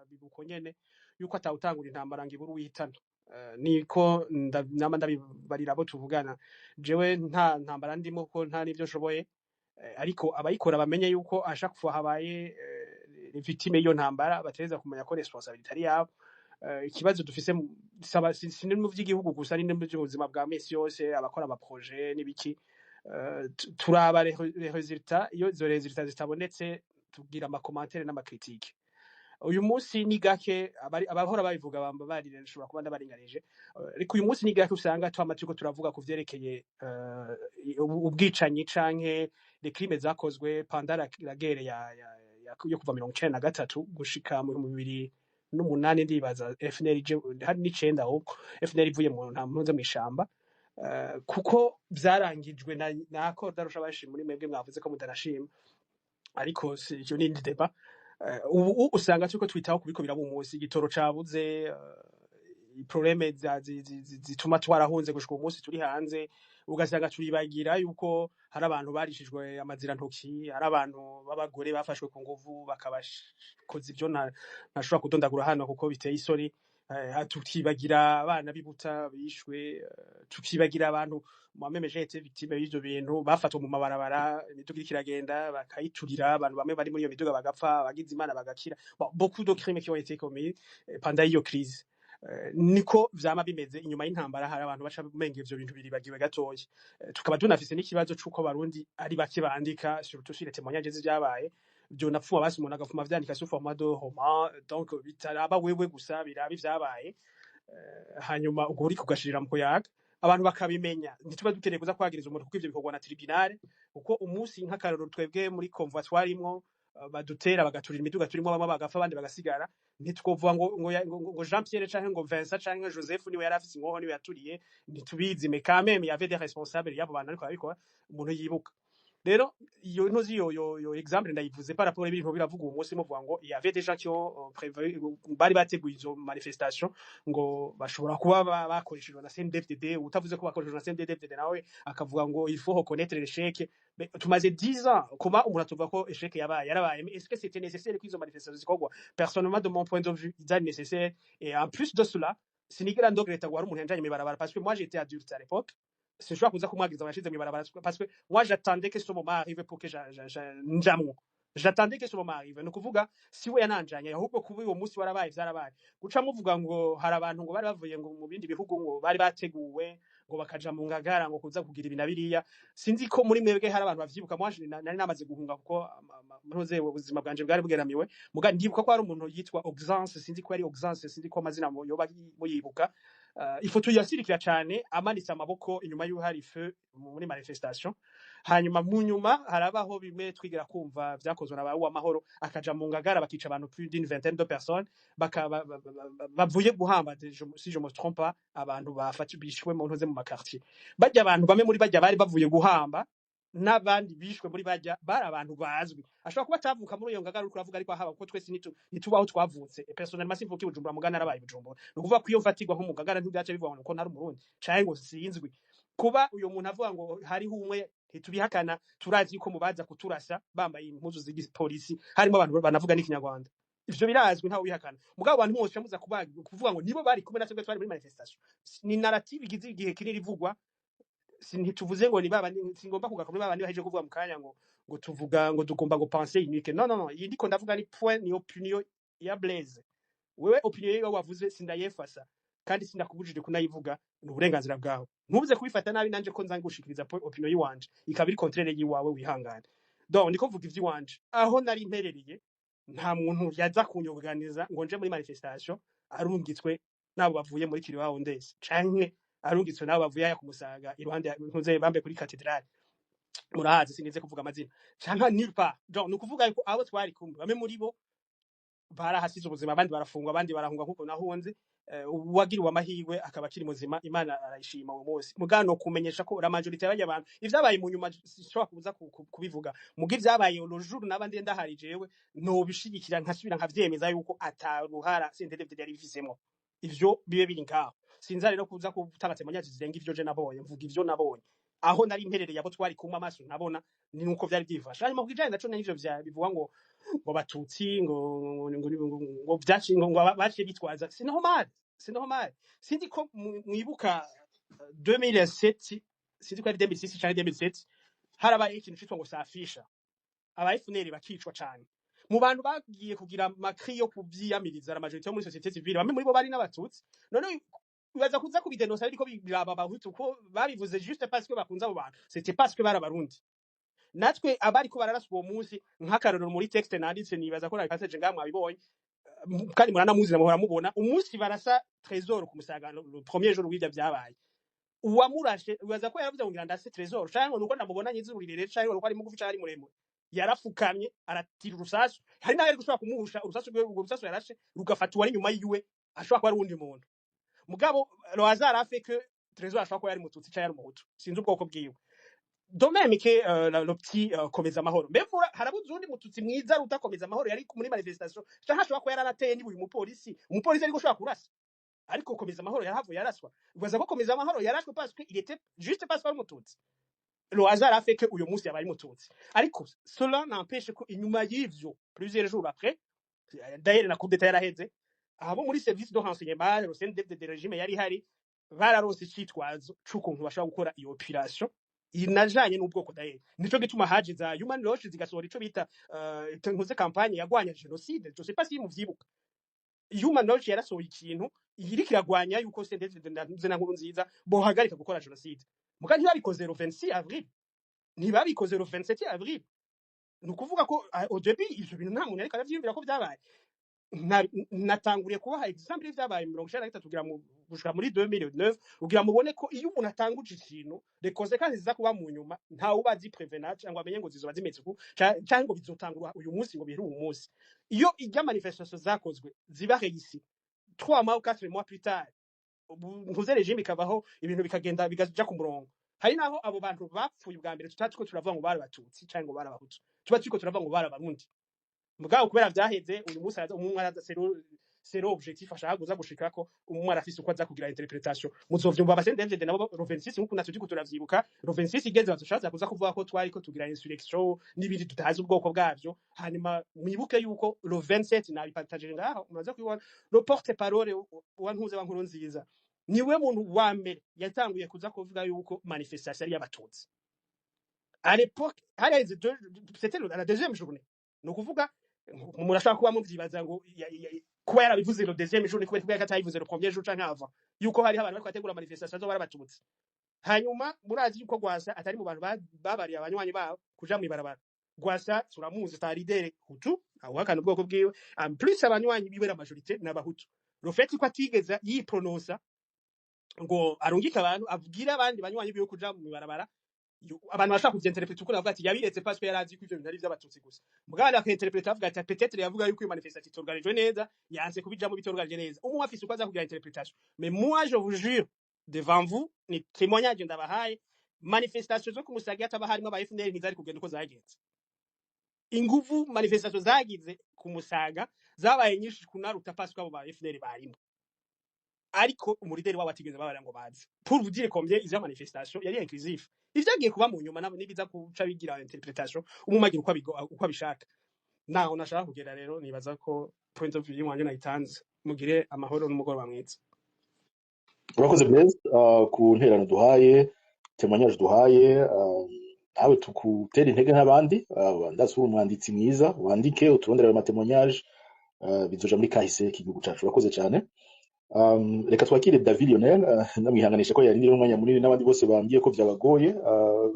Bibuko nyene yuko atawutangura intambara ngo ibure uwihitana. Niko nama ndabibarira abo tuvugana. Jewe nta ntambara ndimo ko nta n'ivyo nshoboye. Ariko abayikora bamenye yuko à chaque fois habaye les victimes y'iyo ntambara, bategerezwa kumenya ko responsabilité ari yabo. Ikibazo dufise saba si mu vy'igihugu gusa, ni no mu by'ubuzima bwa misi yose, abakora ama projets n'ibiki. Turaba les résultats. Iyo izo résultats zitabonetse, tugira ama commentaires n'ama critiques. Uyu munsi ni gake abahora babivuga bamba barire, nshobora kuba ndabaringanije. Ariko uyu munsi ni gake usanga twama turiko turavuga ku vyerekeye ubwicanyi canke les crimes zakozwe pendant la guerre ya yo kuva 93 gushika mu 2008, ndibaza FNL ije hari n'icenda, ahubwo FNL ivuye mu nta mpunze mw'ishamba. Kuko vyarangijwe na accord d'Arusha. Bashi muri mwebwe mwavuze ko mutanashima, ariko si icyo, ni indi débat. Ubu usanga turiko twitaho kubiko biraba umunsi igitoro cabuze, problèmes zituma twarahunze gushika uyu munsi turi hanze. Ugasanga turibagira yuko hari abantu barishijwe amazirantoki, hari abantu b'abagore bafashwe ku nguvu bakabakoza ivyo ntashobora kudondagura hano kuko biteye isoni. Tukibagira abana b'ibuta bishwe, tukibagira abantu moi-même j'ai été victime y'ivyo bintu, bafatwa mu mabarabara, imiduga iriko iragenda bakayiturira, abantu bamwe bari muri iyo miduga bagapfa, abagize Imana bagakira. Bon, beaucoup de crimes qui ont été commis pendant iyo crise. Niko vyama bimeze inyuma y'intambara, hari abantu baca menga ivyo bintu biribagiwe gatoya. Tukaba tunafise n'ikibazo c'uko Abarundi ari bake bandika, surtout sur les témoignages z'ivyabaye. Vyonapfuma basi umuntu agafuma vyandika sous format de roman, donc bitaraba wewe gusa, biraba ivyabaye. Hanyuma ubwo uriko ugashirira mu kuyaga, abantu bakabimenya. Ntituba dukeneye kuza kwagiriza umuntu, kuko ivyo bikorwa na tribunal. Kuko umunsi, nk'akarorero, twebwe muri convoi twarimwo, badutera bagaturira imiduga turimo, bamwe bagapfa abandi bagasigara, ntitwovuga ngo Jean Pierre canke ngo Vincent canke Joseph niwe yari afise inkoho, niwe yaturiye. Ntitubizi, mais quand même il y avait des responsables y'abo bantu, ariko barabikora umuntu yibuka. Rero iyo ntuzi yo exemple ndayivuze par rapport ibintu biravuga uwo munsi, muvuga ngo il y avait des gens qui ont prévu, bari bateguye izo manifestation, ngo bashobora kuba bakoreshejwe na CNDD-FDD. Utavuze ko bakoreshejwe na CNDD-FDD nawe akavuga ngo il faut reconnaître l'échec. Mais tumaze 10 ans, comment umuntu atuvuga ko échec yabaye? Yarabaye, mais est-ce que c'était nécessaire ko izo manifestations zikorwa? Personnellement, de mon point de vue, zari nécessaire. Et en plus de cela, sinigera ndogereta ngo hari umuntu yanjanye mw'ibarabara, parce que moi j'étais adulte à l'époque. Sinshobora kuza kumwagiriza ngo yashize mw'ibarabara, parce que moi j'attendais que ce moment arrive pour que njamwo. J'attendais que ce moment arrive. Ni ukuvuga si we yananjanye, ahubwo kuba uwo munsi warabaye, vyarabaye. Guca muvuga ngo hari abantu ngo bari bavuye ngo mu bindi bihugu, ngo bari bateguwe, ngo bakaja mu Ngagara ngo kuza kugira ibi na biriya, sinzi ko muri mwebwe hari abantu bavyibuka. Moi nari namaze guhunga kuko ntuze ubuzima bwanje bwari bugeramiwe. Muga ndibuka ko hari umuntu yitwa Auxence, sinzi ko yari Auxence, sinzi ko amazina yoba muyibuka. Ifoto yasirikira cane amanitse amaboko inyuma y'uko hari feu muri manifestation. Hanyuma mu nyuma harabaho bimwe twigira kumva vyakozwe na ba Uwamahoro, akaja mu Ngagara bakica abantu, plus d'une vingtaine de personnes, bavuye guhamba, si je me trompe pas, abantu bafatiwe bishwe mu ntuze mu ma quartiers. Bajya abantu bamwe muri bajya bari bavuye guhamba n'abandi bishwe muri bajya bari abantu bazwi. Ashobora kuba atavuka muri iyo Ngagara uriko uravuga, ariko haba kuko twese ntitubaho twavutse. Personnellement simvuka i Bujumbura, mugana narabaye i Bujumbura. Ni ukuvuga ko iyo mfatirwa nko mu Ngagara ntibyaca bivuga ngo ntari Umurundi canke ngo sinzwi. Kuba uyo muntu avuga ngo hariho umwe, ntitubihakana, turazi yuko mu baza kuturasa bambaye impuzu z'igipolisi harimo abantu banavuga n'Ikinyarwanda. Ivyo birazwi, ntawe ubihakana. Mugabo abantu bose muza kuvuga ngo nibo bari kumwe natwe twari muri manifestation, ni narrative igize igihe kinini ivugwa. Ntituvuze ngo ni baba, singomba kugaruka muri babandi baheje kuvuga mu kanya ngo tuvuga ngo tugomba ngo penser unique. Non, non, non, iyi ndiko ndavuga ni point, ni opinion ya Blaise. Wewe opinion yiwe wavuze sindayefasa kandi sindakubujije kunayivuga, ni uburenganzira bwawe. Ntubuze kubifata nabi nanje ko nza ngushikiriza opinion yiwanje ikaba iri contraire yiwawe, wihangane. Donc ndiko mvuga ivy'iwanje aho nari mperereye. Nta muntu yaza kunyoganiza ngo nje muri manifestation arungitswe nabo bavuye muri Kiriwao ndese, canke arungitswe nabo bavuye aya kumusaga iruhande ntuze bambe kuri cathédrale, murahazi, sinize kuvuga amazina, canke nulle part. Donc ni ukuvuga yuko abo twari kumwe, bamwe muri bo barahasize ubuzima, abandi barafungwa, abandi barahunga nkuko nahunze. Uwagiriwe amahirwe akaba akiri muzima, Imana arayishima uwo munsi. Mugano kumenyesha ko la majorité y'abajya abantu, ivyabaye mu nyuma sinshobora kuza kubivuga, muga ivyabaye le jour naba ndi ndahari, jewe nobishigikira, nkasubira nkavyemeza yuko ataruhara CNDD-FDD yari ibifisemwo. Ivyo bibe biri ngaho. Sinza rero kuza gutanga témoignage zirenga ivyo je nabonye. Mvuga ivyo nabonye. Aho nari mperereye, abo twari kumwe, amaso nabona ni nuko vyari vyifashe. Hanyuma ku kijanye naco n'ivyo vya bivuga ngo Abatutsi ngo vyaciye ngo baciye bitwaza, c'est normal, c'est normal. Sinzi ko mwibuka 2007, sinzi ko ari 2006 canke 2007, harabaye ikintu citwa ngo safisha aba FNL bakicwa cane. Mu bantu bagiye kugira ama cris yo kuvyiyamiriza, la majorité yo muri société civile, bamwe muri bo bari n'Abatutsi. None baza kuza kubidenonsa ariko biraba Abahutu, ko babivuze juste parce que bakunze abo bantu, c'était parce que bari Abarundi. Natwe abariko bararaswa uwo munsi, nk'akarorero, muri texte nanditse, nibaza ko nabipaseje ngaha, mwabibonye kandi muranamuzi, muhora mubona umunsi barasa Trésor ku Musaga, le premier jour w'ivyo vyabaye, uwamurashe wibaza ko yaravuze ngo ngira ndase Trésor, canke ngo nuko ndamubona nyizuru rirerire, canke ngo nuko ari mugufi canke ari muremure? Yarafukamye aratira urusasu. Hari n'aho yari gushobora kumuhusha urusasu rwe, urwo rusasu yarashe rugafata uwari inyuma yiwe, ashobora kuba ari uwundi muntu. Mugabo le hasard a fait que Trésor ashobora kuba yari Mututsi canke yari Umuhutu, sinzi ubwoko bwiwe. De même que le petit Komeza Amahoro, mbevura harabuze uwundi Mututsi mwiza aruta Komeza Amahoro yari muri manifestation? Canke ashobora kuba yaranateye niba uyu mupolisi ariko ushobora kurasa, ariko Komeza Amahoro yarahavuye yaraswa. Ubaza ko Komeza Amahoro yarashwe parce que il était juste parce que ari Umututsi? Le hasard a fait que uyu munsi yabaye Umututsi, ariko cela n'empêche ko inyuma y'ivyo, plusieurs jours après d'ailleurs, na coup d'état yaraheze, abo muri service de renseignement, le CNDD régime yari hari, bararonse icitwazo c'ukuntu bashobora gukora iyo opération inajanye n'ubwoko. D'ailleurs nico gituma haje za Human Rights zigasohora ico bita ntuze campagne yagwanya génocide. Je sais pas si muvyibuka, Human Rights yarasohoye ikintu iriko iragwanya yuko CNDD na Nkurunziza bohagarika gukora génocide. Muga ntibabikoze le 26 avril, ntibabikoze le 27 avril. Ni ukuvuga ko au début ivyo bintu nta muntu ariko aravyiyumvira ko vyabaye. Natanguriye kubaha exemple y'ivyabaye 93 kugira mu gushika muri 2009, kugira mubone ko iyo umuntu atanguje ikintu, les conséquences ziza kuba mu nyuma ntawe uba aziprevena cyangwa amenye ngo zizoba zimeze uku canke ngo bizotangura uyu munsi ngo bihere uyu munsi. Iyo irya manifestation zakozwe ziba réussi, 3 mois ou 4 mois plus tard, ubu ntuze régime ikavaho, ibintu bikagenda bigaja ku murongo. Hari naho abo bantu bapfuye ubwa mbere tutari turiko turavuga ngo bari Abatutsi canke ngo bari Abahutu, tuba turiko turavuga ngo bari Abarundi. Mugabo kubera vyaheze, uyu munsi araza umwe araza sero objectif ashaka kuza gushikako, umwe arafise uko aza kugira interprétation. Muzovyumva aba CNDD-FDD nabo le 26, nkuko natwe turiko turavyibuka, le 26 igeze bazoshaza kuza kuvuga ko twariko tugira insurrection n'ibindi tutazi ubwoko bwavyo. Hanyuma mwibuke yuko le 27, nabipartage ngaho mumaze kubibona, le porte parole wa ntuze wa Nkurunziza niwe muntu wa mbere yatanguye kuza kuvuga yuko manifestation ari y'Abatutsi. À l'époque hari haheze c'était la deuxième journée. Ni ukuvuga murashobora kuba muvyibaza ngo kuba yarabivuze le deuxième jour ni kubera ko atayivuze le premier jour canke avant, yuko hariho abantu bariko bategura manifestation zo bari Abatutsi. Hanyuma murazi yuko Gwasa atari mu bantu babariye abanywanyi babo kuja mw'ibarabara. Gwasa turamuzi, ta leader hutu, awuhakana ubwoko bwiwe, en plus abanywanyi biwe la majorité n'Abahutu. Le fait ko atigeze yiprononsa ngo arungike abantu abwire abandi banywanyi biwe kuja mw'ibarabara, abantu bashaka kuvyinterpreta uko navuga ati yabiretse parce que yarazi ko ivyo bintu ari ivy'Abatutsi gusa. Mugabo akainterpreta avuga ati peut-être yavuga yuko iyo manifestation itorganijwe neza, yanse kubijamo bitorganije neza. Umwe afise uko aza kugira interprétation, mais moi je vous jure devant vous, ni témoignage ndabahaye, manifestation zo kumusaga hataba harimo aba FNL ntizari kugenda uko zagenze. Inguvu manifestation zagize ku Musaga zabaye nyinshi kunaruta parce que abo ba FNL barimo, ariko umurideri wabo atigeze babara ngo baze. Pour vous dire combien izo manifestation yari inclusive. Ivyagiye kuba mu nyuma nabo nibiza kuca bigira interprétation, umwe agira uko abishaka. Naho nashaka kugera rero, nibaza ko point of view wanje nayitanze. Mugire amahoro n'umugoroba mwiza. Urakoze Blaise ku nterano duhaye, témoignage duhaye. Nawe tukutera intege nk'abandi. Ndazi uri umwanditsi mwiza, wandike uturondere ayo ma témoignage, bizoja muri kahise k'igihugu cacu. Urakoze cyane. Reka twakire David Lionel. Ndamwihanganisha ko yarindiriye umwanya munini, n'abandi bose bambwiye ko vyabagoye.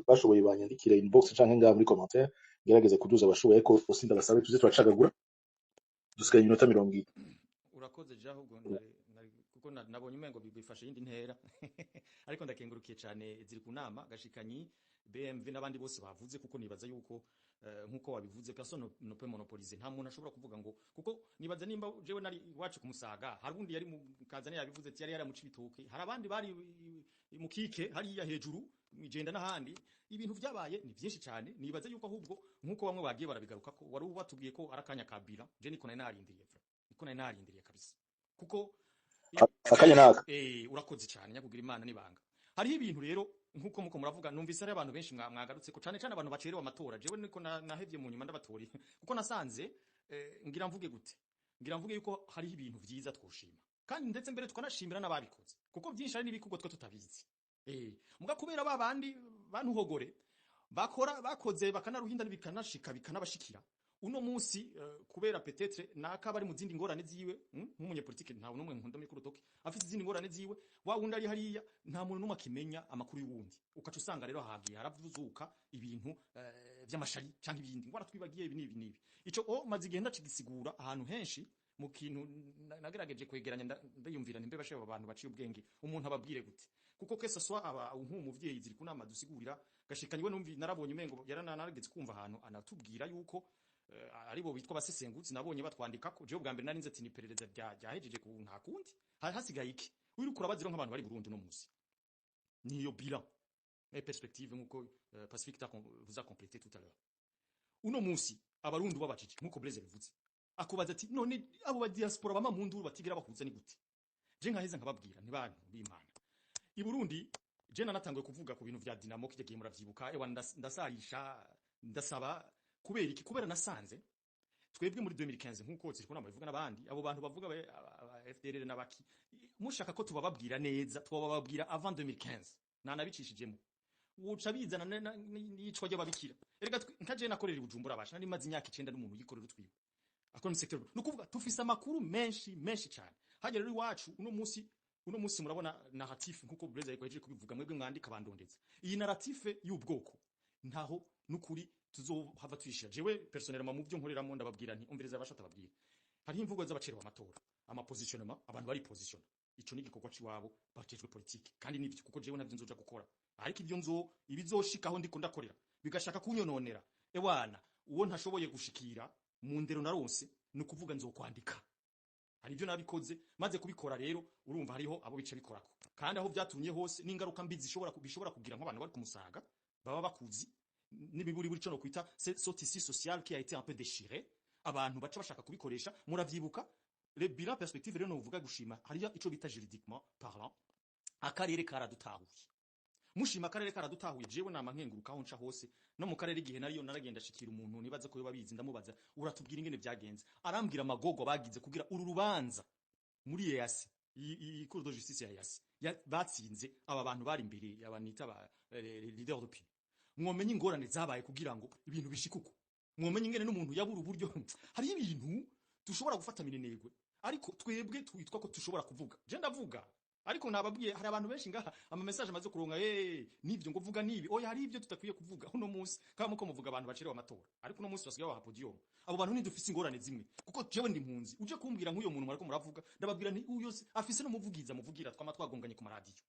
Bashoboye banyandikire inbox canke ngaha muri commentaire, ngerageze kuduza abashoboye, ko bose ndabasabe tuze turacagagura, dusigaye iminota 20. Urakoze je, ahubwo nari kuko nabonye umengo bifashe iyindi ntera, ariko ndakengurukiye cyane ziri ku nama Gashikanyi BMV n'abandi bose bavuze, kuko nibaza yuko nkuko wabivuze, personne ne peut monopoliser. Nta muntu ashobora kuvuga ngo, kuko nibaza nimba jewe nari iwacu ku Musaga, hari undi yari mu Tanzania yabivuze ati yari yaramuca ibitoke, hari abandi bari mu Kike hariya hejuru mwijenda n'ahandi. Ibintu vyabaye ni byinshi cyane. Nibaza yuko ahubwo nkuko bamwe bagiye barabigaruka ko wari watubwiye ko ari akanya kabira, je niko nari narindiriye, niko nari narindiriye kabisa, kuko Akanya naka. Urakoze cyane nyakugira Imana nibanga. Hariho ibintu rero. Nkuko muko muravuga, numvise ari abantu benshi mwagarutse ko cane cane abantu bacerewe amatora. Jewe niko nahevye mu nyuma ndabatoriye, kuko nasanze ngira mvuge gute, ngira mvuge yuko hariho ibintu vyiza twoshima, kandi ndetse mbere tukanashimira n'ababikoze, kuko byinshi ari n'ibikorwa twe tutabizi. Muga kubera ba bandi bantuhogore bakora, bakoze bakanaruhinda, bikanashika bikanabashikira uno munsi, kubera peut-être naka bari mu zindi ngorane ziwe, nk'umunyepolitike ntawe numwe nkunda muri kurutoke afite izindi ngorane ziwe, wa wundi ari hariya, nta muntu numwe akimenya amakuru y'uwundi. Ukaca usanga rero hagiye haravuzuka ibintu vy'amashari canke ibindi ngo aratwibagiye ibi n'ibi n'ibi. Ico o maze igihe ndacigisigura ahantu henshi mu kintu nagerageje kwegeranya, ndiyumvira nti mbe bashe aba bantu baciye ubwenge umuntu ababwire gute? Kuko que ce soit aba nk'umuvyeyi ziri kunama dusigurira gashikanywe, numvi narabonye umengo yaranarageze kumva ahantu anatubwira yuko aribo bitwa abasesengutsi, nabonye batwandikako. Jewe bwa mbere nari nzi ati ni iperereza ryahejeje ku nta kundi hari hasigaye iki. Uri kurabaza rero nk'abantu bari Burundi no musi, niyo bilan et perspective nkuko Pacifique vous a complété tout à l'heure. Uno musi Abarundi babajije, nkuko Blaise bivuze, akubaza ati: "None abo ba diaspora bama mu nduru batigira bahuza ni gute?" Je nkaheza nkababwira ntibantu b'Imana i Burundi, je nanatanguye kuvuga ku bintu vya Dinamo kijya gihe, muravyibuka. Ewa, ndasarisha, ndasaba. Kubera iki? Kubera nasanze twebwe muri 2015, nkuko ziri kunama bivuga n'abandi, abo bantu bavuga aba FDLR n'abaki, mushaka ko tubababwira neza, twabababwira avant 2015, nanabicishijemo uca bizana n'iyicwa ry'ababikira. Erega nka je nakorera i Bujumbura, basha nari maze imyaka 9 n'umuntu yikorera utwiwe akora mu secteur, ni ukuvuga tufise amakuru menshi menshi cyane. Hagera rero iwacu uno munsi murabona narratif, nkuko Blaise ariko yaje kubivuga, mwebwe mwandika bandondetse iyi narratif y'ubwoko, ntaho nukuri tuzohava tuyishira. Jewe personnellement, mu byo nkoreramo, ndababwira nti umviriza, abasha tababwira, hariho imvugo z'abacerewe amatora, ama positionnement, abantu bari position, ico ni igikorwa ciwabo bajejwe politique, kandi nivyo, kuko jewe navyo nzoja gukora. Ariko ibyo nzo ibizoshikaho ndiko ndakorera bigashaka kunyononera, ewana, uwo ntashoboye gushikira mu ndero naronse, ni ukuvuga nzokwandika. Hari ibyo nabikoze, maze kubikora rero, urumva hariho abo bice bikorako, kandi aho byatumye hose n'ingaruka mbi zishobora bishobora kugira nk'abantu bari kumusaga baba bakuzi n'ibiburi buri cyo no kwita ce tissu social qui a été un peu déchiré, abantu baca bashaka kubikoresha. Muravyibuka le bilan perspective. Rero novuga gushima, hariya ico bita juridiquement parlant, akarere karadutahuye. Mushima akarere karadutahuye. Jewe nama nkenguruka aho nca hose no mu karere. Igihe nariyo naragenda shikira umuntu nibaza ko yoba bizi, ndamubaza: "Uratubwira ingene vyagenze?" Arambwira amagogo bagize kugira uru rubanza muri EAC, iyi cour de justice ya EAC batsinze aba bantu bari imbere yabanita ba leader d'opinion. Mwomenye ingorane zabaye kugira ngo ibintu bishike uko, mwomenye ingene n'umuntu yabura uburyo. Hari ibintu dushobora gufata minenegwe, ariko twebwe twitwa ko dushobora kuvuga. Je ndavuga, ariko nababwiye hari abantu benshi ngaha ama message amaze kuronka: "Nivyo ngo vuga nibi." Oya, hari ivyo tutakwiye kuvuga uno munsi, kaba muko muvuga abantu bacerewe amatora, ariko uno munsi basigaye baha podium abo bantu. Ntidufise ingorane zimwe, kuko jewe ndi impunzi. Uje kumbwira nk'uyo muntu mwariko muravuga, ndababwira nti uyo afise n'umuvugiza muvugira, twama twagonganye ku maradiyo.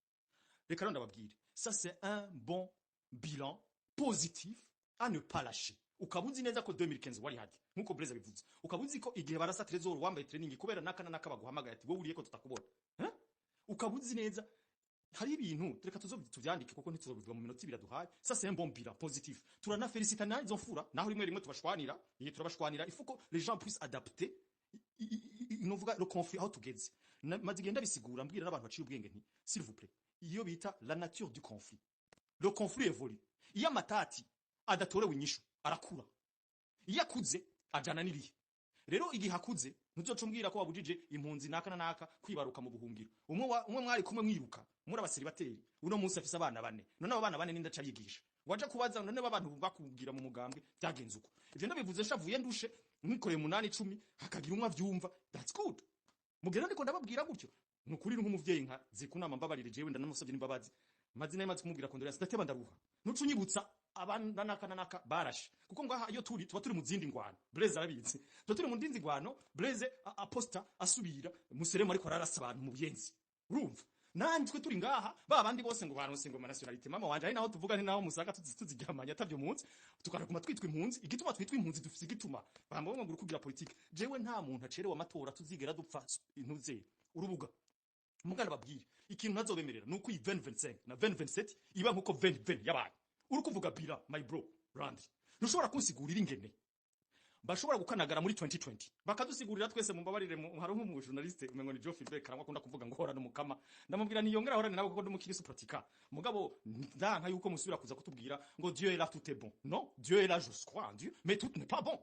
Reka rero ndababwire, ça c'est un bon bilan positif à ne pas lâcher. Ukaba uzi neza ko 2015 wari hadi, nkuko Blaise abivuze, ukaba uzi ko igihe barasa Trésor wambaye training, kubera naka na naka baguhamagaye ati: "Wowe uriye ko tutakubona, hein?" Ukaba uzi neza hari ibintu, reka tuzo tuvyandike, kuko ntituzobivuga mu minota 2 duhaye. Ça c'est un bon bilan positif. Turanafelicita na izo mfura, naho rimwe rimwe tubashwanira, iyi turabashwanira, il faut que les gens puissent adapter novuga le conflit aho tugeze. Maze igenda bisigura, mbwira n'abantu baciye ubwenge nti: "S'il vous plaît, iyo bita la nature du conflit, le conflit évolue." Iyo amatati adatorewe inyishu arakura, iyo akuze ajana n'ibihe. Rero igihe akuze, ntuzoca umbwira ko wabujije impunzi naka na naka kwibaruka mu buhungiro. Umwe mwari kumwe mwiruka muri abaseribateri, uno munsi afise abana bane. None abo bana bane ninde aca abigisha? Waja kubaza none abantu bakubwira mu mugambwe byagenze uko. Ivyo ndabivuze nshavuye, ndushe, mwikoreye 8, 10, hakagira umwe avyumva, that's good. Mugera ndiko ndababwira gutyo, nukuri nk'umuvyeyi nka zikunama, mbabarire, jewe ndanamusavye n'imbabazi, mazina yamaze kumubwira condoléances, ndateba ndaruha. Nuca unyibutsa abana naka na naka barashe, kuko ngaha iyo turi tuba turi mu zindi ngwano. Blaise arabizi, tuba turi mu zindi ngwano. Blaise aposta asubira museremo, ariko ararasa abantu mu buyenzi. Urumva nanditwe turi ngaha, ba bandi bose ngo baronse ngo nationalité, mama wanje, ari naho tuvuga ni naho musaka tuziryamanya atavyo munsi, tukaraguma twitwa impunzi. Igituma twitwa impunzi, dufise igituma bamba ngo kugira politique. Jewe nta muntu acerewe amatora tuzigera dupfa intuze urubuga. Mugana babwire ikintu ntazobemerera nuko iyi 2025 na 2027 iba nkuko 2020 yabaye. Uri kuvuga bilan, my bro Randy, ntushobora kunsigurira ingene Bashobora gukanagara muri 2020 bakadusigurira twese. Mumbabarire, hari nk'umu journaliste, umengo ni Joe Philbert Karangwa, akunda kuvuga ngo horana umukama. Ndamubwira niyongera horane nawe, kuko ndi umukristo pratika. Mugabo ndanka yuko musubira kuza kutubwira ngo Dieu est là, tout est bon. Non, Dieu est là, je crois en Dieu, mais tout n'est pas bon.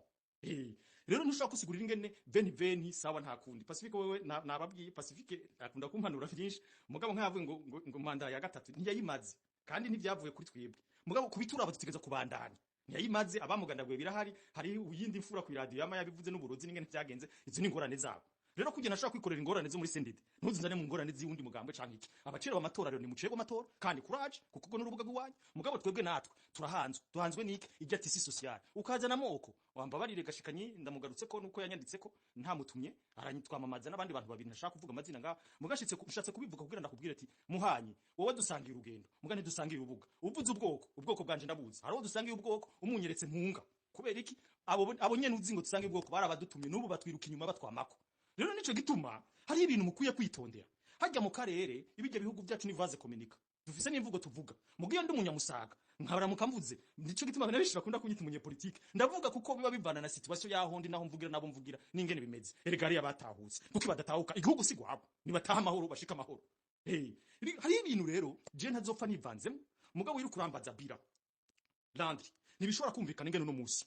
Rero ntushobora kusigurira ingene veni veni. Sawa, nta kundi. Pacifique, wewe nababwiye, Pacifique akunda kumpanura vyinshi. Mugabo nkayavuye ngo manda ya gatatu ntiyayimaze, kandi ntivyavuye kuri twebwe. Mugabo kubituraba dutegereza kubandanya. Ntiyayimaze, abamugandaguye birahari, hari uyindi mfura ku radio yama yabivuze n'uburozi n'ingene vyagenze. Izo ni ingorane zabo. Rero kugira nashobora kwikorera ingorane zo muri CNDD, ntuzunzane mu ngorane z'uwundi mugambwe canke iki. Abaciro b'amatora rero, nimucirwe amatora kandi courage, kuko ubwo n'urubuga rw'iwanyu. Mugabo twebwe natwe turahanzwe. Duhanzwe n'iki? Irya tissu social ukazana amoko. Wambabarire, gashikanyi ndamugarutse ko nuko yanyanditse ko ntamutumye, aranyitwamamaza n'abandi bantu babiri ntashaka kuvuga amazina ngaha. Mugashitse nshatse kubivuga kugira ndakubwire ati: muhanyi, wowe dusangiye urugendo, muga ntidusangiye urubuga. Uvuze ubwoko, ubwoko bwanje ndabuzi. Hariho dusangiye ubwoko, umunyeretse mpunga. Kubera iki? Abo nyene uzi ngo dusangiye ubwoko barabadutumye, n'ubu batwiruka inyuma batwamako. Rero nico gituma hari ibintu mukwiye kwitondera hajya mu karere. Ibijya bihugu byacu ni vase communicant, dufise n'imvugo tuvuga. Mugiye ndi umunyamusaga nkabaramuka mvuze, nico gituma abantu benshi bakunda kunyita umunyepolitike. Ndavuga kuko biba bivana na situation yaho ndi, naho mvugira, nabo mvugira n'ingene bimeze. Erega hariya batahutse, kuko badatahuka igihugu si gwabo. Nibataha amahoro, bashika amahoro. Hey, hari ibintu rero je ntazopfa nivanzemo. Mugabo uri kurambaza bira Landry, ntibishobora kumvikana ingene uno munsi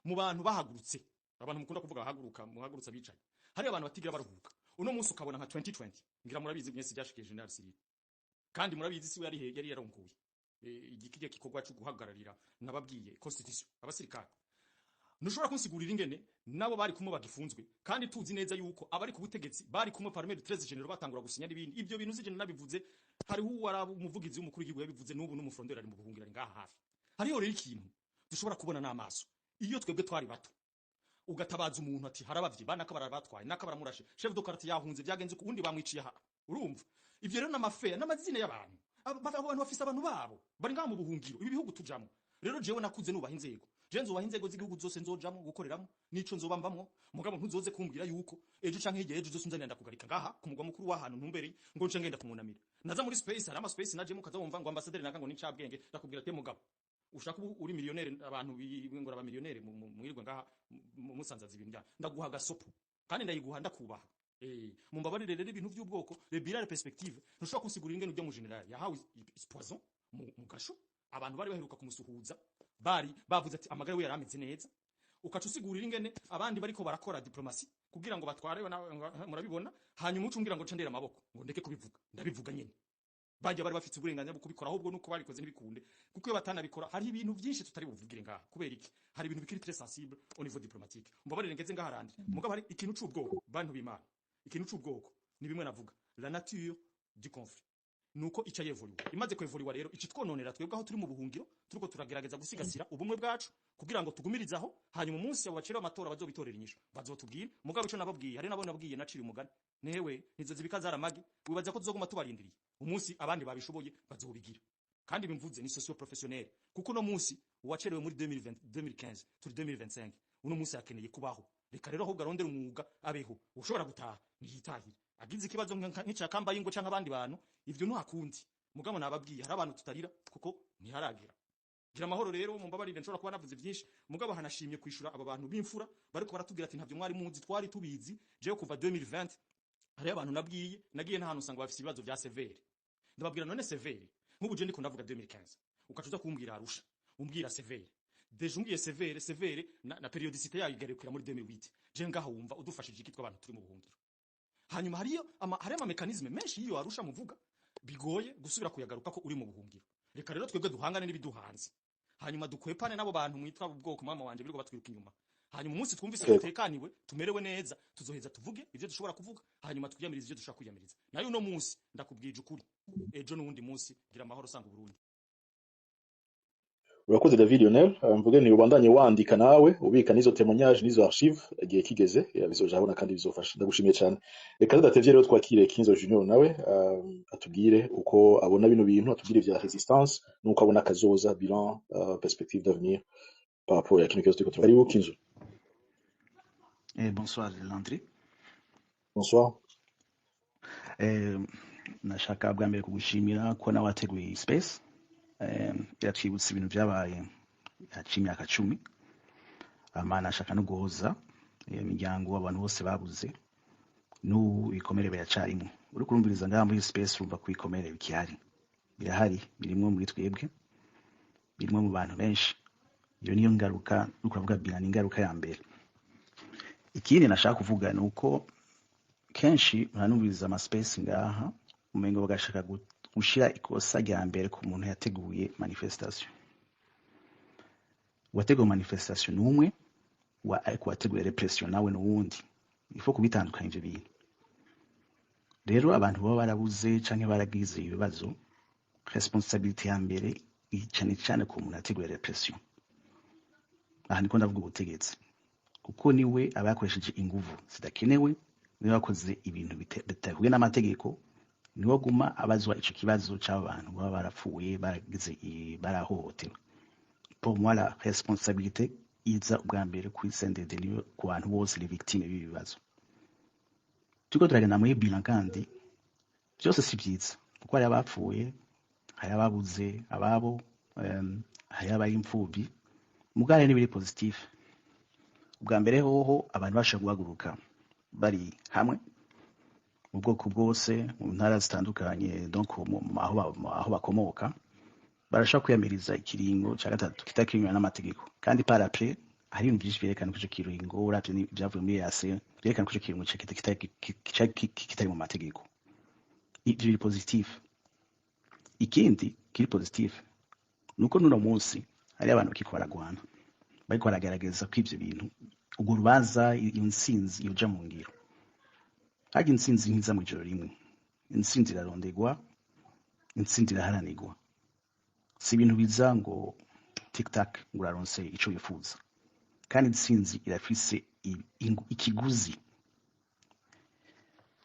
mu bantu bahagurutse, abantu mukunda kuvuga bahaguruka, muhagurutse abicaye, hari abantu batigira baruhuka. Uno munsi ukabona nka 2020, ngira murabizi mwese byashikiye General Cyril, kandi murabizi siwe yari yarongoye igikijya gikorwa cyo guhagararira, nababwiye, constitution, abasirikare. Ntushobora kunsigurira ingene nabo bari kumwe bagifunzwe, kandi tuzi neza yuko abari ku butegetsi bari kumwe parmi les 13 généraux batangura gusinya n'ibindi. Ibyo bintu zije nabivuze, hariho uwari umuvugizi w'umukuru w'igihugu yabivuze, n'ubu n'umufrondeur ari mu buhungiro, ari ngaha hafi. Hariho rero ikintu dushobora kubona n'amaso. Iyo twebwe twari bato, ugatabaza umuntu ati harabavye banaka barabatwaye, naka baramurashe, chef de quartier yahunze, byagenze ku wundi bamwiciye aha. Urumva ivyo rero n'amafeya n'amazina y'abantu. Abo bantu bafise abantu babo bari ngaha mu buhungiro. Ibi bihugu tujamwo rero, jewe nakuze nubaha inzego. Je nzubaha inzego z'igihugu zose nzojamwo gukoreramo nico nzoba mbamwo. Mugabo ntuzoze kumbwira yuko ejo canke hirya ejo zose unzanira ndakugarika ngaha ku mugwa mukuru w'ahantu ntumbereye, ngo nce ngenda kumwunamira. Naza muri space, hari ama space najemo, ukaza wumva ngo ambassadeur naka ngo ni ncabwenge. Ndakubwira ati: mugabo ushaka ubu uri millionnaire, abantu ngo aba millionnaire mwirirwa ngaha musanzaza ibintu bya ndaguha gasopo, kandi ndayiguha ndakubaha. Mumbabarire rero, ibintu by'ubwoko, le bilan, perspective, ntushobora kunsigurira ingene ujya mu general yahawe poison mu gasho, abantu bari baheruka kumusuhuza bari bavuze ati amagara we yarameze neza, ukaca usigurira ingene abandi bariko barakora diplomasi kugira ngo batware murabibona. Hanyuma ucumbwira ngo ndera amaboko ngo ndeke kubivuga. Ndabivuga nyene. Bajya bari bafite uburenganzira bwo kubikora, ahubwo nuko babikoze ntibikunde, kuko iyo batanabikora hari ibintu byinshi tutari buvugire ngaha. Kubera iki? Hari ibintu bikiri très sensible au niveau diplomatique. Mbabarire ngeze ngaha randi. Mugabo hari ikintu c'ubwoko, bantu b'Imana, ikintu c'ubwoko ni bimwe navuga, la nature du conflit nuko ica yevoluwa. Imaze kwevoluwa rero, ici twononera twebwe aho turi mu buhungiro, turiko turagerageza gusigasira ubumwe bwacu kugira ngo tugumirize aho. Hanyuma umunsi abo bacira amatora bazobitorera inyishu, bazotubwira. Mugabo ico nababwiye, hari nabo nabwiye, nacira umugani newe nizo zibika zaramagi, wibaza ko tuzoguma tubarindiriye. Umunsi abandi babishoboye bazobigira. Kandi bimvuze ni socio professionnel, kuko no munsi uwacerewe muri 2020, 2015, turi 2025, uno munsi akeneye kubaho. Reka rero ahubwo arondere umwuga abeho. Ushobora gutaha ntiyitahire, agize ikibazo nk'ica kambaye ingo canke abandi bantu, ivyo ntakundi. Mugabo nababwiye, hari abantu tutarira kuko ntiharagira. Gira amahoro rero. Mumbabarire, nshobora kuba navuze byinshi, mugabo hanashimye kwishura aba bantu b'imfura bariko baratubwira ati ntavyo mwari muzi. Twari tubizi. Jewe kuva 2020 hariyo abantu nabwiye, nagiye n'ahantu usanga bafise ibibazo vya CVR. Ndababwira: none CVR, nk'ubu je ndiko ndavuga 2015, ukaca uza kumbwira Arusha, umbwira CVR, déjà umbwiye CVR, CVR na périodicité yayo igarukira muri 2008. Je ngaho wumva udufashije iki tw'abantu turi mu buhungiro? Hanyuma hariyo ama mécanismes menshi y'iyo Arusha muvuga, bigoye gusubira kuyagaruka ko uri mu buhungiro. Reka rero twebwe duhangane n'ibiduhanze, hanyuma dukwepane n'abo bantu mwitwa ubwoko, mama wanje, birirwa batwiruka inyuma. Hanyuma umunsi twumvise dutekaniwe, tumerewe neza, tuzoheza tuvuge ivyo dushobora kuvuga, hanyuma twiyamirize ivyo dushobora kwiyamiriza. Nayo uno munsi ndakubwije ukuri, ejo n'uwundi munsi. Gira amahoro, sanga Uburundi. Urakoze David Lionel. Mvuge ni ubandanye wandika nawe, ubika n'izo témoignage, n'izo archive. Igihe kigeze bizoja habona kandi bizofasha. Ndagushimiye cyane. Reka tudatevye rero twakire Kinzo Junior, nawe atubwire uko abona bino bintu, atubwire vya résistance nuko abona kazoza, bilan, perspective d'avenir par rapport ya kino kibazo turiko. Karibu Kinzo. Bonsoir Landry. Bonsoir. Nashaka bwa mbere kugushimira ko nawe wateguye iyi space. Iratwibutsa ibintu byabaye haciye imyaka 10. Hama nashaka no guhoza imiryango, abantu bose babuze. N'ubu ibikomere biracarimwo. Uriko urumviriza ngaha muri space, urumva ko ibikomere bikihari, birahari, birimwo muri twebwe, birimwo mu bantu benshi. Iyo niyo ngaruka uriko uravuga bilan, ni ingaruka ya mbere. Ikindi nashaka kuvuga ni uko kenshi muranumviriza ama space ngaha, umengo bagashaka gushira ikosa rya mbere ku muntu yateguye manifestation. Uwateguye manifestation ni umwe wa, ariko uwateguye répression nawe ni uwundi. Il faut kubitandukanya ivyo bintu. Rero abantu baba barabuze canke baragize ibibazo, responsabilité ya mbere iri cane cane ku muntu yateguye répression. Aha niko ndavuga ubutegetsi, kuko niwe aba yakoresheje inguvu zidakenewe, niwe yakoze ibintu bidahuye n'amategeko, niwe aguma abazwa ico kibazo c'abo bantu baba barapfuye, baragize barahohotewe. Pour moi, la responsabilité iza ubwa mbere kuri CNDD, niyo ku bantu bose les victimes b'ibi bibazo. Turiko turagenda muri bilan, kandi byose si vyiza, kuko hari abapfuye, hari ababuze ababo, hari abari imfuvyi. Mugabo hari n'ibiri positif. Ubwa mbere hoho, abantu bashobora guhaguruka bari hamwe mu bwoko bwose, mu ntara zitandukanye, donc aho bakomoka, barashobora kwiyamiriza ikiringo ca gatatu kitakinywa n'amategeko. Kandi par après hari ibintu vyinshi vyerekana ko ico kiringo, uravye ibyavuye muri EAC, vyerekana ko ico kiringo kitari mu mategeko. Ivyo biri positif. Ikindi kiri positif nuko n'uno munsi hari abantu bakiko baragwana, bariko baragerageza ko ivyo bintu, urwo rubanza, iyo ntsinzi yoja mu ngiro. Harya intsinzi ntiza mw'ijoro rimwe. Intsinzi irarondegwa, intsinzi iraharanirwa. Si ibintu biza ngo tic tac ngo uraronse ico wifuza. Kandi intsinzi irafise ikiguzi.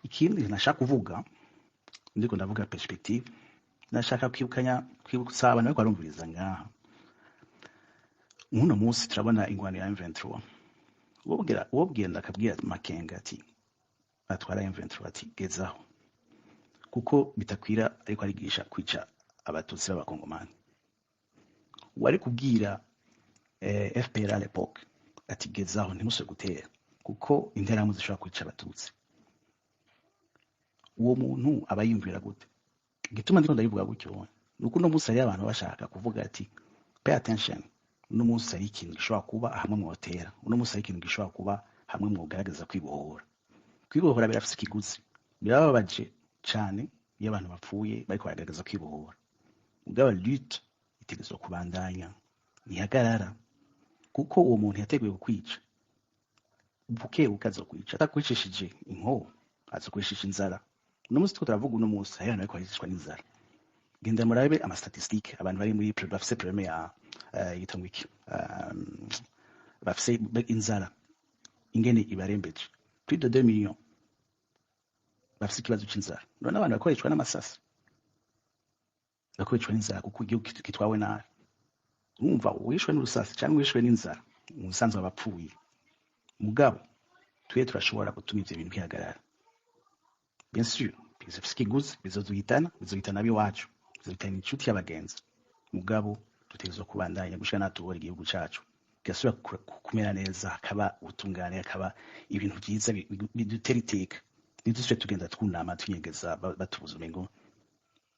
Ikindi nashaka kuvuga, ndiko ndavuga perspective, nashaka kwibukanya, kwibutsa abantu bariko barumviriza ngaha. Nk'uno munsi turabona ingwano ya M23. Uwobwira akabwira Makenga ati atwara M23 ati gezaho, kuko bitakwira ariko arigisha kwica abatutsi b'abakongomani. Wari kubwira FPR à l'époque ati gezaho, ntimusubire gutera, kuko interahamwe zishobora kwica abatutsi. Uwo muntu aba yiyumvira gute? Igituma ndiko ndabivuga gutyo nuko uno munsi hariyo abantu bashaka kuvuga ati pay attention, uno munsi hari ikintu gishobora kuba hamwe mwotera, uno munsi hari ikintu gishobora kuba hamwe mwogaragaza kwibohora. Kwibohora birafise ikiguzi. Birababaje cane iyo abantu bapfuye bariko baragaragaza kwibohora. Mugabo lutte itegerezwa kubandanya, ntihagarara, kuko uwo muntu yateguye kukwica, buke buke azokwica. Atakwicishije inkoho, azokwicisha inzara. Uno munsi turiko turavuga, uno munsi hariho abantu bariko baricishwa n'inzara. Genda murabe ama statistiques, abantu bari muri bafise problème ya yitwa ngo iki, bafise inzara ingene ibarembeje, plus de 2 millions bafise ikibazo c'inzara. None abantu bakoreshwa n'amasasi, bakoreshwa n'inzara kuko igihugu kitwawe nabi. Urumva, uwishwe n'urusasi cyangwa uwishwe n'inzara mu busanzwe aba apfuye. Mugabo twe turashobora gutuma ivyo bintu bihagarara. Bien sûr bizofise ikiguzi, bizoduhitana, bizohitana ab'iwacu, bizohitana inshuti y'abagenzi. Mugabo dutegerezwa kubandanya gushika natubora igihugu cacu kigasubira kumera neza, hakaba ubutungane, hakaba ibintu vyiza bidutera iteka. Ntidusubire tugenda twunama, tunyegeza, batubuza, umengo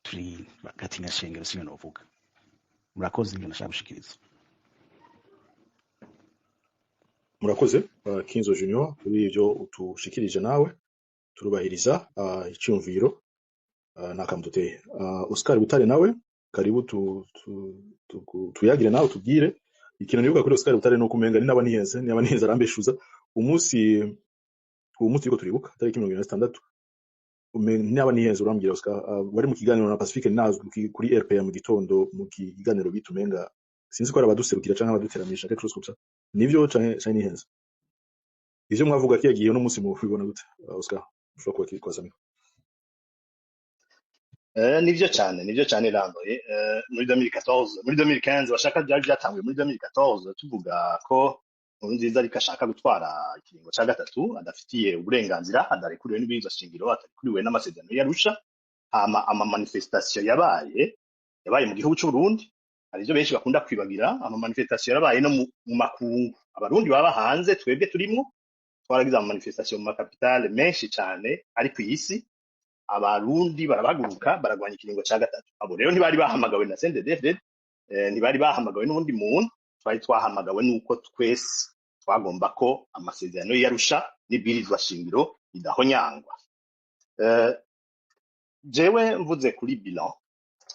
turi gatinya shengero, sivyo novuga. Murakoze, ibyo nashaka gushikiriza. Murakoze Kinzo Junior kuri ivyo utushikirije. Nawe turubahiriza icyumviro nakamuduteye. Oscar Butare nawe karibu, tuyagire nawe tubwire ikintu nibuka kuri Oscar Butare nuko umenga ni naba nihenze, niba nihenze arambeshuza. Uwo munsi turiko turibuka tariki 26, naba nihenze urambwira Oscar, wari mu kiganiro na Pacifique nazwi kuri RPA mu gitondo, mu kiganiro bita, umenga sinzi ko ari abaduserukira canke abaduteramisha, quelque chose comme ça. Nivyo canke nihenze? Ivyo mwavuga kiya gihe, uno munsi mubibona gute? Oscar, ushobora kuba kikwazamika. Nivyo cyane, nivyo cyane Randoye. Muri 2014, muri 2015 bashaka, byari byatanguye muri 2014, tuvuga ko Nkurunziza ariko ashaka gutwara ikiringo ca gatatu adafitiye uburenganzira, adarekuriwe n'ibwirizwa shingiro, atarekuriwe n'amasezerano y'Arusha. Hama ama manifestation yabaye mu gihugu c'u Burundi. Hari ivyo benshi bakunda kwibagira: ama manifestation yarabaye no mu makungu. Abarundi baba hanze, twebwe turimwo, twaragize ama manifestation mu ma capitales menshi cane ari kw'isi. Abarundi barabaguruka, baragwanya ikiringo ca gatatu. Abo rero ntibari bahamagawe na CNDD-FDD, ntibari bahamagawe n'uwundi muntu. Twari twahamagawe n'uko twese twagomba ko amasezerano y'Arusha n'ibwirizwa shingiro bidahonyangwa. Jewe mvuze kuri bilan,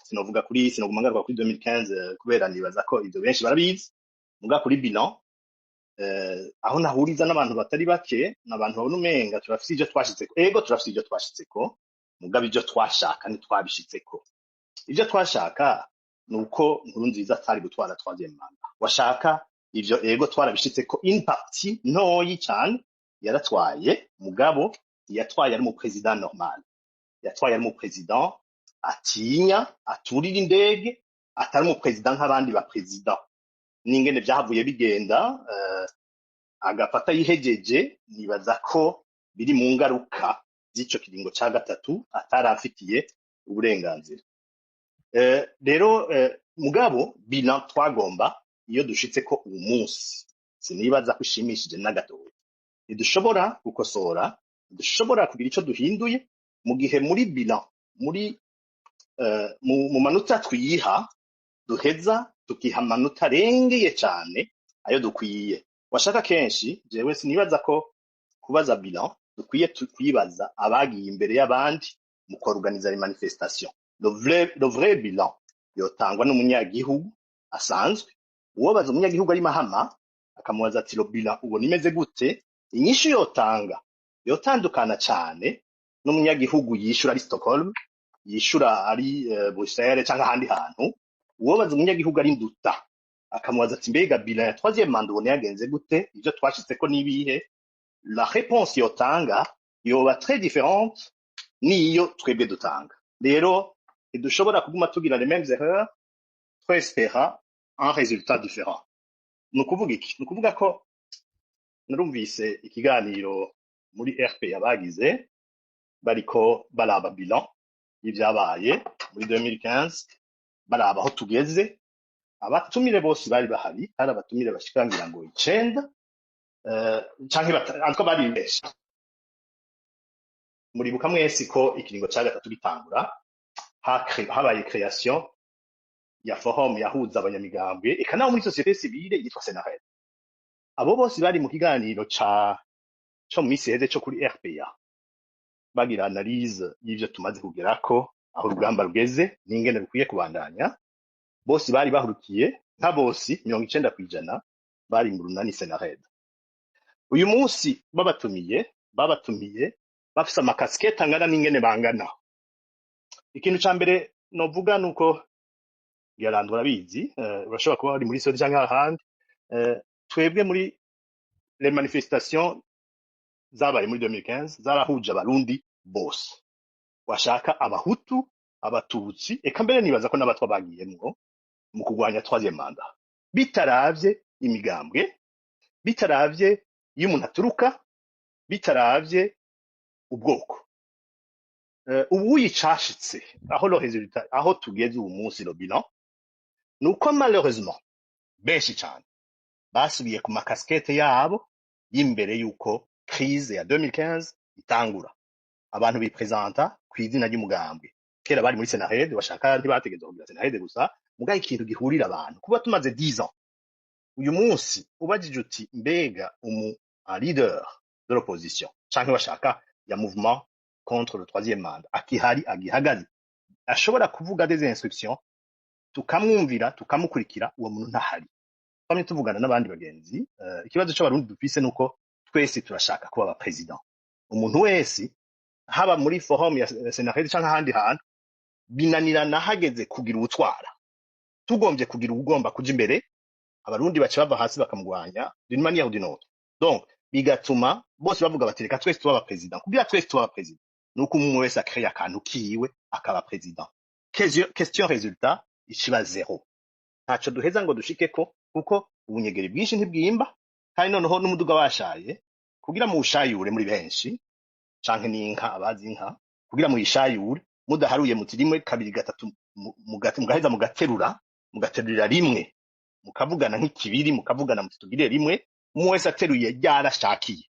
sinovuga kuri, sinoguma ngaruka kuri 2015, kubera nibaza ko ivyo benshi barabizi. Muga kuri bilan, aho nahuriza n'abantu batari bake, n'abantu babona umenga turafise ivyo twashitseko. Ego, turafise ivyo twashitseko, mugabo ivyo twashaka ntitwabishitseko. Ivyo twashaka ni uko Nkurunziza atari gutwara troisième mandat. Washaka ivyo, ego, twarabishitseko une partie ntoyi cane. Yaratwaye, mugabo yatwaye ari mu président normal, yatwaye ari mu président atinya, aturira indege, atari mu président nk'abandi ba président. N'ingene vyahavuye bigenda, agafata yihejeje, nibaza ko biri mu ngaruka z'ico kiringo ca gatatu atarafitiye uburenganzira. Rero mugabo bilan twagomba, iyo dushitse ko uwu munsi, sinibaza ko ishimishije na gatoya. Ntidushobora gukosora, ntidushobora kugira ico duhinduye mu gihe muri bilan, muri mu manota twiha, duheza tukiha amanota arengeye cane ayo dukwiye. Washaka kenshi jewe sinibaza ko kubaza bilan dukwiye kuyibaza abagiye imbere y'abandi mu kuorganiza les manifestations. Le vrai bilan yotangwa n'umunyagihugu asanzwe. Uwobaza umunyagihugu ari Mahama, akamubaza ati: "Le bilan ubona imeze gute?" Inyishu yotanga yotandukana cane n'umunyagihugu yishura ari Stockholm, yishura ari Bruxelles canke ahandi hantu. Uwobaza umunyagihugu ari Nduta, akamubaza ati: "Mbega bilan ya troisième mandat ubona yagenze gute? Ivyo twashitseko n'ibihe?" La réponse yotanga yoba très différente n'iyo twebwe dutanga. Rero ntidushobora kuguma tugira les mêmes erreurs twespera un résultat différent. Ni ukuvuga iki? Ni ukuvuga ko narumvise ikiganiro muri RPA bagize, bariko baraba bilan y'ivyabaye muri 2015, baraba aho tugeze. Abatumire bose bari bahari, hari abatumire bashika ngira ngo 9, canke en tout cas bari benshi. Muribuka mwese ko ikiringo ca gatatu gitangura, habaye création ya forum yahuza abanyamigambwe, eka nabo muri société civile, yitwa Senared. Abo bose bari mu kiganiro ca co mu misi iheze co kuri RPA, bagira analyse y'ivyo tumaze kugerako, aho urugamba rugeze n'ingene rukwiye kubandanya. Bose bari bahurukiye, nka bose 90% bari mu runani Senared. Uyu munsi babatumiye bafise ama casquettes angana n'ingene bangana. Ikintu ca mbere novuga nuko Gerard urabizi, urashobora kuba wari muri Sodi canke ahandi. Twebwe muri les manifestations zabaye muri 2015 zarahuje Abarundi bose, washaka Abahutu, Abatutsi, eka mbere nibaza ko n'Abatwa bagiyemwo mu kurwanya troisième mandat, bitaravye imigambwe, bitaravye iyo umuntu aturuka, bitaravye ubwoko. Ubu yicashitse aho, le résultat aho tugeze ubu munsi, le bilan nuko malheureusement benshi cane basubiye ku ma casquettes yabo y'imbere y'uko crise ya 2015 itangura. Abantu bipresenta kw'izina ry'umugambwe. Kera bari muri Senared, bashaka ntibategerezwa kugira Senared gusa, mugabo ikintu gihurira abantu. Kuba tumaze 10 ans, uyu munsi ubajije uti: "Mbega umu un leader de l'opposition canke bashaka ya mouvement contre le troisième mandat akihari, agihagaze, ashobora kuvuga des instructions tukamwumvira, tukamukurikira?" Uwo muntu ntahari. Twamye tuvugana n'abandi bagenzi, ikibazo c'Abarundi dufise nuko twese turashaka kuba aba président. Umuntu wese, haba muri forum ya Senared canke ahandi hantu, binanirana hageze kugira uwutwara. Tugombye kugira uwugomba kuja imbere, Abarundi baca bava hasi bakamugwanya d'une manière ou d'une autre. Donc bigatuma bose bavuga bati: "Reka twese tuba aba président." Kugira twese tuba aba président nuko umwe wese akreye akantu kiwe akaba président. Question résultat iciba zéro. Ntaco duheza ngo dushikeko, kuko ubunyegeri bwinshi ntibwimba. Kandi noneho n'umuduga washaye, kugira muwushayure muri benshi, canke n'inka, abazi inka, kugira muyishayure mudaharuye muti rimwe, kabiri, gatatu, mugaheza mugaterura, mugaterurira rimwe, mukavugana nk'ikibiri, mukavugana muti: "Tugire rimwe." Umwe wese ateruye ryarashakiye,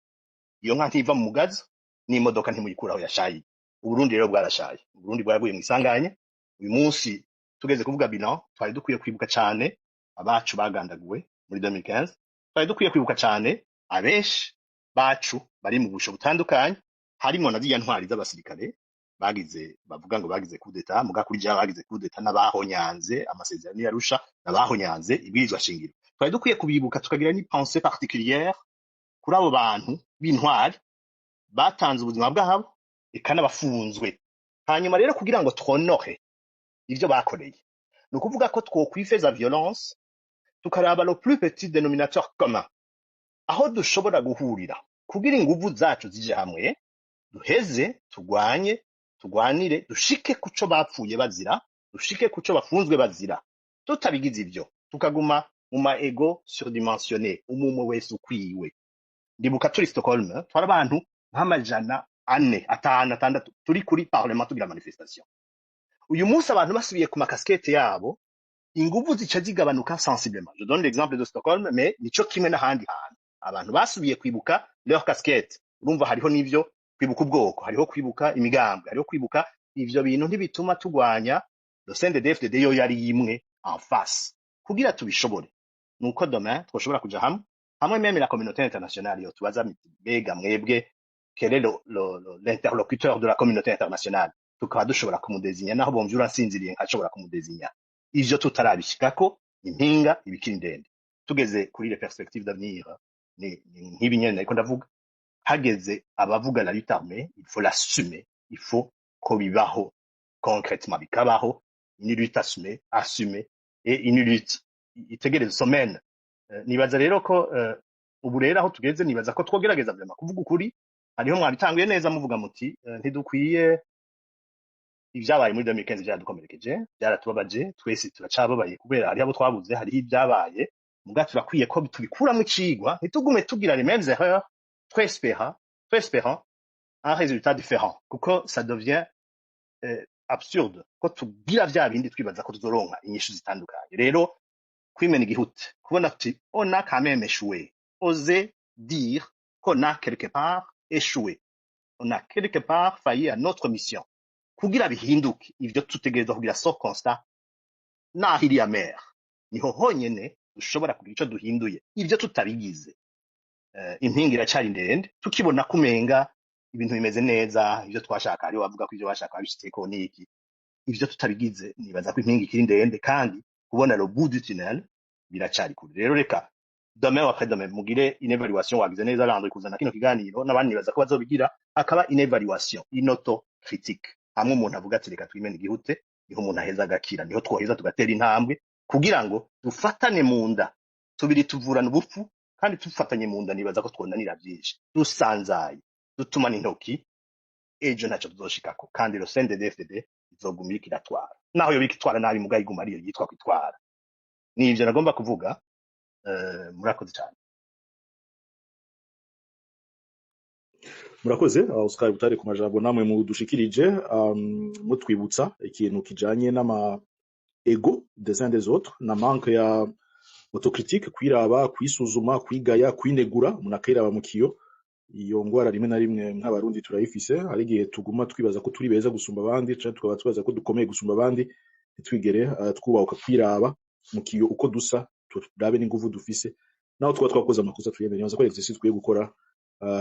iyo nka ntiva mu mugazo, n'imodoka ntimuyikuraho yashaye. Uburundi rero bwarashaye, Uburundi bwaraguye mu isanganya. Uyu munsi tugeze kuvuga bilan, twari dukwiye kwibuka cane abacu bagandaguwe muri 2015, twari dukwiye kwibuka cane abenshi bacu bari mu busho butandukanye, harimo na ziriya ntwari z'abasirikare bagize, bavuga ngo bagize coup d'état, muga kuri jewe bagize coup d'état n'abahonyanze amasezerano y'Arusha, n'abahonyanze ibwirizwa shingiro. Twari dukwiye kubibuka, tukagira ni pensée particulière kuri abo bantu b'intwari batanze ubuzima bwabo, eka n'abafunzwe. Hanyuma rero, kugira ngo twonohe ivyo bakoreye, ni ukuvuga ko twokwifeza violence, tukaraba le plus petit dénominateur commun, aho dushobora guhurira kugira inguvu zacu zije hamwe, duheze tugwanye, tugwanire, dushike kuco bapfuye bazira, dushike kuco bafunzwe bazira. Tutabigize ivyo, tukaguma mu ma ego surdimensionné, umumwe wese ukwiwe. Ndibuka turi Stockholm, twari abantu nk'400, 5, 6, turi kuri parlement tugira manifestation. Uyu munsi abantu basubiye ku ma casquettes yabo, inguvu zica zigabanuka sensiblement. Je donne l'exemple de Stockholm, mais nico kimwe n'ahandi hantu abantu basubiye kwibuka leur casquette. Urumva, hariho n'ivyo kwibuka ubwoko, hariho kwibuka imigambwe, hariho kwibuka ivyo bintu ntibituma tugwanya le CNDD-FDD yo yari imwe en face. Kugira tubishobore, nuko demain twoshobora kuja hamwe hamwe, même la communauté internationale yo tubaza miti: "Mbega mwebwe, quel est l'interlocuteur de la communauté internationale?" Tukaba dushobora kumudezinya, naho bomvyura nsinziriye nkashobora kumudezinya. Ivyo tutarabishikako, impinga ibikiri ndende. Tugeze kuri les perspectives d'avenir, ni nk'ibi nyene nariko ndavuga. Hageze abavuga la lutte armée, il faut l'assumer, il faut ko bibaho concrètement, bikabaho une lutte assumée, assumée, et une lutte itegereza somene. Nibaza rero ko ubu rero aho tugeze, nibaza ko twogerageza vraiment kuvuga ukuri. Hariho mwabitanguye neza muvuga muti ntidukwiye, ibyabaye muri 2015 byaradukomerekeje, byaratubabaje twese, turacababaye kubera hariho abo twabuze, hariho ibyabaye. Muga turakwiye ko tubikuramo icigwa, ntitugume tugira les mêmes erreurs, twespérant un résultat différent, kuko ça devient absurde ko tugira vya bindi twibaza ko tuzoronka inyishu zitandukanye. Rero kwimena igihute, kubona tuti on a quand même échoué, oser dire qu'on a quelque part échoué, on a quelque part failli à notre mission. Kugira bihinduke ivyo, tutegerezwa kugira ce constat, naho iriya mer niho honyene dushobora kugira ico duhinduye. Ivyo tutabigize, impinga iracari ndende. Tukibona kumenga ibintu bimeze neza, ivyo twashaka, hariho bavuga ko ivyo bashaka babishitseko niki, ivyo tutabigize, nibaza ko impinga ikiri ndende kandi kubona le bout du tunnel biracari kure. Rero reka demain ou après demain mugire une évaluation. Wagize neza, Landry, kuzana kino kiganiro, n'abandi nibaza ko bazobigira, akaba une évaluation, une autocritique, hamwe umuntu avuga ati: "Reka twimene igihute." Niho umuntu aheza agakira, niho twoheza tugatera intambwe kugira ngo dufatane mu nda. Tubiri tuvurana ubupfu, kandi dufatanye mu nda nibaza ko twonanira byinshi. Dusanzaye, dutumana intoki, ejo ntacyo tuzoshikako, kandi le CNDD-FDD izoguma iriko iratwara, naho yoba itwara nabi, muga iguma ariyo yitwa kwitwara. Ni ivyo nagomba kuvuga. Murakoze cyane. Murakoze, Oscar Butare, ku majambo namwe mudushikirije, mutwibutsa ikintu kijanye n'ama ego des uns des autres na manque ya autocritique, kwiraba, kwisuzuma, kwigaya, kwinegura, umuntu akiraba mu kiyo. Iyo ngwara rimwe na rimwe nk'Abarundi turayifise. Hari igihe tuguma twibaza ko turi beza gusumba abandi, canke tukaba twibaza ko dukomeye gusumba abandi, ntitwigere twubahuka kwiraba mu kiyo uko dusa, turabe n'inguvu dufise, naho twaba twakoze amakosa tuyemere. Nibaza ko exercice dukwiye gukora,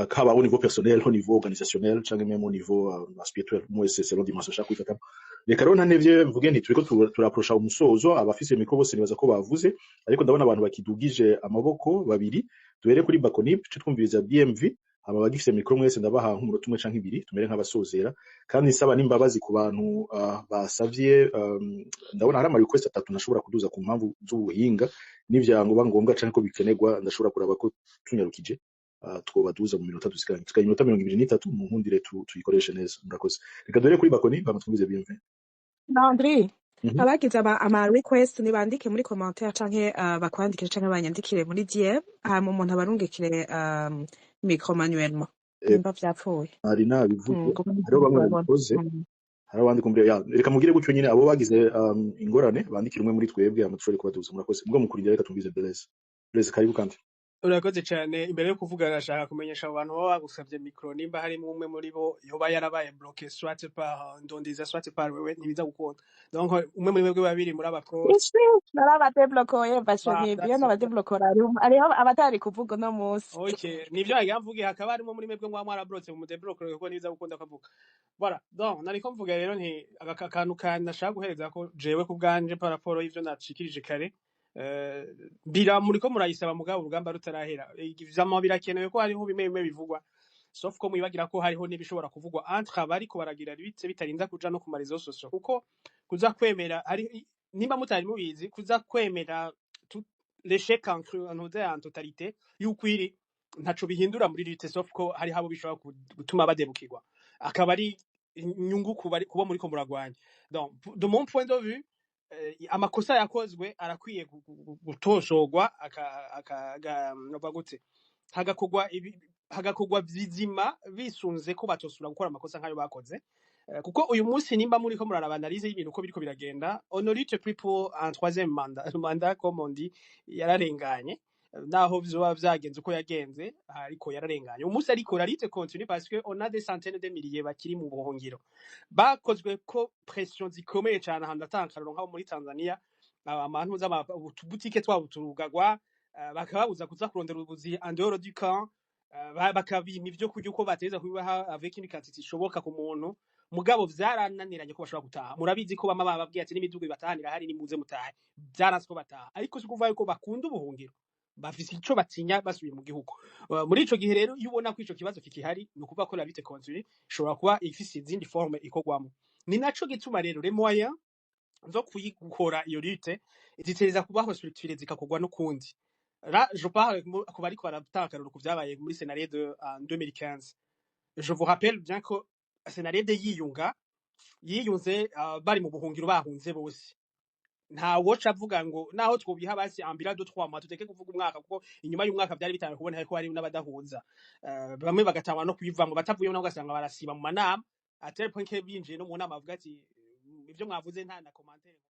kaba au niveau personnel, au niveau organisationnel, canke même au niveau spirituel, umwe wese selon dimension ashaka kwifatamo. Reka rero ntanevye mvuge nti turiko turaprosha umusozo. Abafise micro bose nibaza ko bavuze, ariko ndabona abantu bakidugije amaboko babiri. Duhere kuri Bakonip, tuce twumviriza BMV. Hama abagifise micro mwese ndabaha nk'umunota umwe canke ibiri, tumere nk'abasozera. Kandi nsaba n'imbabazi ku bantu basavye, ndabona hari ama request atatu ntashobora kuduza ku mpamvu z'ubuhinga. N'ivyangoba ngombwa canke ko bikenerwa, ndashobora kuraba ko tunyarukije twobaduza mu minota dusigaranye. Tukagira iminota 23, mu nkundire tuyikoreshe neza. Murakoze. Reka duhere kuri Bakoni, hama twumvize BMV. Landry, abagize ama request nibandike muri commentaire canke bakwandikire canke banyandikire muri DM, hama umuntu abarungikire micro manuellement nimba vyapfuye. Hari nabivuze. Kuko Hariho bamwe ntibabona. babikoze, hari abandi kumbure ya reka mugire gutyo nyine. Abo bagize ingorane bandikire umwe muri twebwe, hama dushobore kubaduza. Murakoze. Ubwo mukurindira, reka twumvize Blaise. Blaise, karibu kandi. Urakoze cyane. Imbere yo kuvuga, nashaka kumenyesha abo bantu baba bagusabye micro, nimba harimo umwe muri bo yoba yarabaye bloqué, soit par Ndondiza, soit par wewe, ntibiza gukunda. Donc umwe muri mwebwe babiri muri aba pro. Ishi narabadeblokoye basho. Ba Nkibyo that's nabadeblokola, hariho abatari kuvuga uno munsi. Okay, nivyo nagira mvuge, hakaba harimo muri mwebwe mwa mwarabrotse mu debloquer, kuko ntibiza gukunda kavuga. Voilà, donc nariko mvuga rero nti aka kantu kan nashaka guhereza ko jewe ku bwanje par rapport y'ivyo nacikirije kare, bira muriko murayisaba mugabo urugamba rutarahera. Ivyama birakenewe ko hariho bimwe bimwe bivugwa, sauf ko mwibagira ko hariho n'ibishobora kuvugwa entre abariko baragira bitse bitarinza kuja no ku ma réseaux sociaux, kuko kuza kwemera hari nimba mutari mubizi, kuza kwemera l'échec en cru en en totalité yuko iri ntaco bihindura muri lutte, sauf ko hariho abo bishobora gutuma badebukirwa, akaba ari inyungu kuba muriko muragwanya. Donc de mon point de vue, amakosa yakozwe arakwiye gutoshorwa, aka gute, hagakorwa bizima bisunze ko batosubira gukora amakosa nk'ayo bakoze. Kuko uyu munsi nimba muriko muraraba analyse y'ibintu uko biriko biragenda, on ne lutte plus pour un troisième mandat, comme on dit, yararenganye. Naho vyoba vyagenze uko yagenze, ariko yararenganye umunsi. Ariko la lutte continue parce que on a des centaines de milliers bakiri mu buhungiro, bakozwe ko pression zikomeye cyane. Ahantu ndatanga akarorero nk'abo muri Tanzania, abantu utubutike twabo turugagwa, bakababuza kuza kurondera ubuzi en dehors du camp, bakabima ivyo kurya uko bateza kubibaha avec une quantité ishoboka ku muntu. Mugabo vyarananiranye ko bashobora gutaha. Murabizi ko bama bababwiye ati n'imidugo ibatahanira hari, nimuze mutahe. Vyaranse ko bataha, ariko si ukuvuga yuko bakunda ubuhungiro, bafise ico batinya basubiye mu gihugu. Muri ico gihe rero, iyo ubona ko ico kibazo kikihari, ni ukuvuga ko la lutte continue ishobora kuba ifise izindi forme ikorwamo. Ni naco gituma rero les moyens zo kuyikora iyo lutte zitereza kubaho structuré, zikakorwa n'ukundi. Là je parle ku bariko baratanga akarorero ku vyabaye muri Senarede en 2015. Je vous rappelle bien que Senarede yiyunga, yiyunze bari mu buhungiro, bahunze bose. Nta woca avuga ngo naho twobiha basi ambira de 3 mois, tuteke kuvuga umwaka, kuko inyuma y'umwaka byari bitanga kubona ko hari n'abadahuza. Bamwe bagatangwa no kuyivamwo, batavuyeho nabo ugasanga barasiba mu manama, à tel point que binjiye no mu nama bavuga ati ibyo mwavuze nta na commentaire.